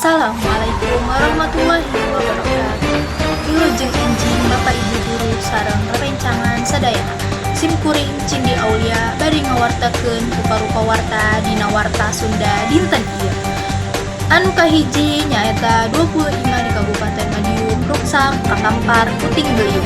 Assalamualaikum warahmatullahi wabarakatuh. Wilujeng enjing, Bapak Ibu guru sareng rerencangan sadayana. Sim kuring, Cindy Aulia, bade ngawartakeun rupa-rupa warta dina Warta Sunda dinten ieu. Anu kahiji nyaeta 20 imah di Kabupaten Madiun ruksak katampar puting beliung.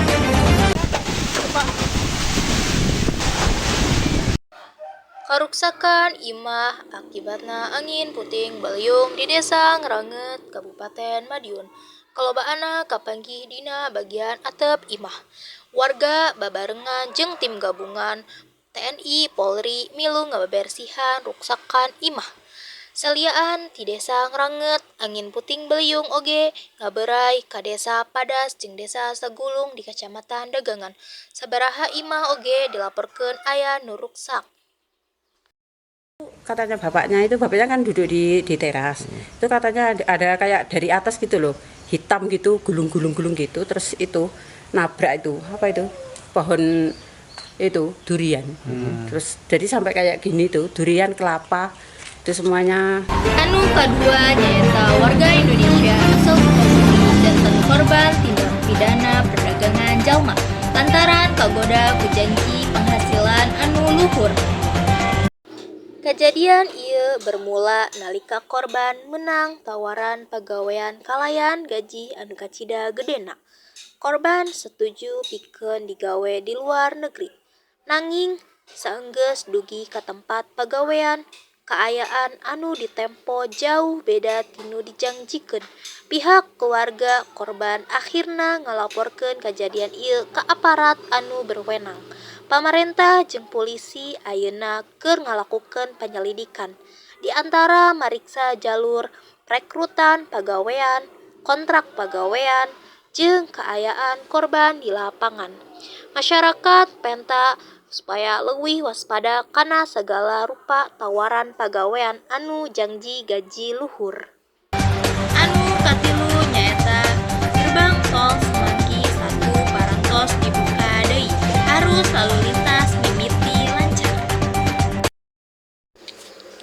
Karuksakan imah akibatna angin puting beliung di Desa Ngranget, Kabupaten Madiun. Kalobaanna kapanggih dina bagian atep imah. Warga babarengan jeung tim gabungan TNI Polri milu ngabebersihan ruksakan imah. Salian ti Desa Ngranget, angin puting beliung oge ngaberay ka Desa Padas jeung Desa Sagulung di Kacamatan Dagangan. Sabaraha imah oge dilaporkeun aya nu ruksak. Katanya bapaknya itu, bapaknya kan duduk di teras itu, katanya ada kayak dari atas gitu loh, hitam gitu, gulung-gulung-gulung gitu, terus itu nabrak itu, apa itu, pohon itu durian. Terus jadi sampai kayak gini tuh, durian, kelapa itu semuanya. Anu kadua nyaeta warga Indonesia asal Sukabumi janten korban tindak pidana perdagangan jalma lantaran kagoda ku janji penghasilan anu luhur. Kajadian ieu bermula nalika korban meunang tawaran pagawean kalayan gaji anu kacida gedena. Korban setuju pikeun digawe di luar negeri. Nanging saenggeus dugi ka tempat pagawean, kaayaan anu ditempo jauh beda tinu dijangjikeun. Pihak keluarga korban akhirna ngalaporkeun kajadian ieu ka aparat anu berwenang. Pamarentah jeung pulisi ayeuna keur ngalakukeun panyelidikan, di antara mariksa jalur perekrutan pagawean, kontrak pagawean, jeung kaayaan korban di lapangan. Masyarakat penta supaya leuwih waspada kana sagala rupa tawaran pagawean anu janji gaji luhur. Anu katilu nyaeta gerbang tol Semanggi 1 parantos dibuka deui, arus lalu lintas mimiti lancar.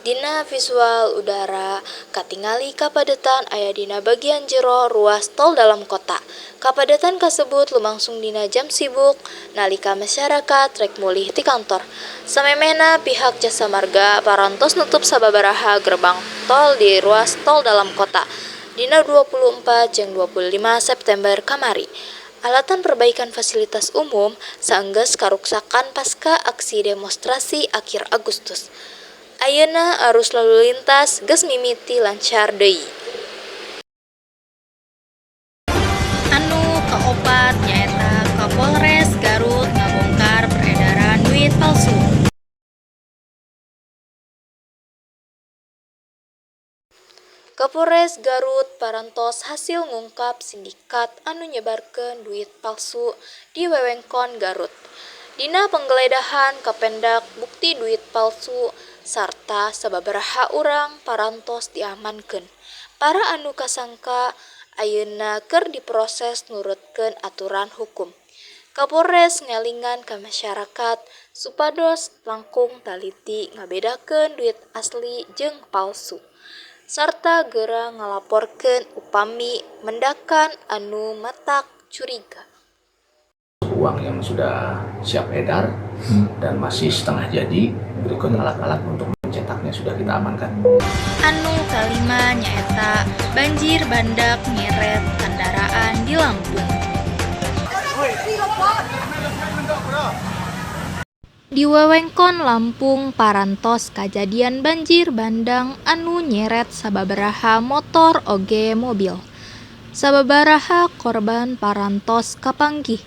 Dina visual udara katingali kapadetan aya dina bagian jero ruas tol dalam kota. Kapadetan kasebut lumangsung dina jam sibuk nalika masyarakat rek mulih ti kantor. Samemehna, pihak Jasa Marga parantos nutup sababaraha gerbang tol di ruas tol dalam kota dina 24 jeung 25 September kamari. Alatan perbaikan fasilitas umum saenggeus karuksakan pasca aksi demonstrasi akhir Agustus. Ayeuna arus lalu lintas geus mimiti lancar deui. Anu kaopat nyaeta Kapolres Garut ngabongkar peredaran duit palsu. Kapolres Garut parantos hasil ngungkap sindikat anu nyebarkeun duit palsu di wewengkon Garut. Dina penggeledahan kapendak bukti duit palsu sarta sababaraha urang parantos diamankeun. Para anu kasangka ayeuna keur diproses nurutkeun aturan hukum. Kapolres ngelingan ka masyarakat supados langkung taliti ngabedakeun duit asli jeung palsu sarta geura ngalaporkeun upami mendakan anu matak curiga. Uang yang sudah siap edar dan masih setengah jadi, berikut alat-alat untuk mencetaknya sudah kita amankan. Anu kalima nyaeta banjir bandang nyeret kendaraan di Lampung. Di wewengkon Lampung parantos kajadian banjir bandang anu nyeret sababaraha motor oge mobil. Sababaraha korban parantos kapanggih.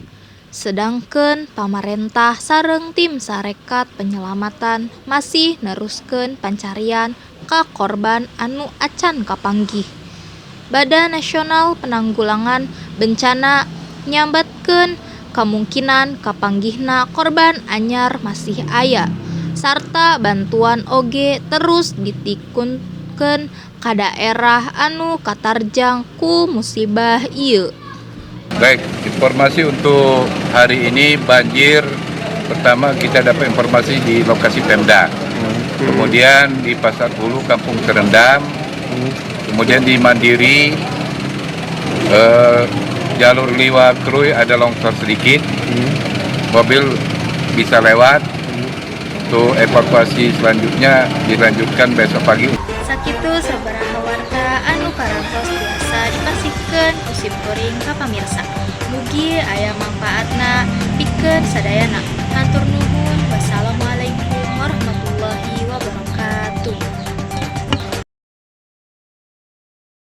Sedangkeun pamarentah sareng tim Sarekat Penyelamatan masih neruskeun pancarian ka korban anu acan kapanggih. Badan Nasional Penanggulangan Bencana nyambatkeun kamungkinan kapanggihna korban anyar masih aya sarta bantuan oge terus ditikunkeun ka daerah anu katarjang ku musibah ieu. Baik, informasi untuk hari ini, banjir pertama kita dapat informasi di lokasi Pemda. Kemudian di Pasar Hulu Kampung Terendam. Kemudian di Mandiri, jalur Liwa Krui ada longsor sedikit, mobil bisa lewat. Untuk evakuasi selanjutnya dilanjutkan besok pagi. Sakitu sabaraha warta anu parantos tiasa dipasihkeun ku simkuring ka pamirsa. Mugi aya mangpaatna pikeun sadayana. Hatur nuhun.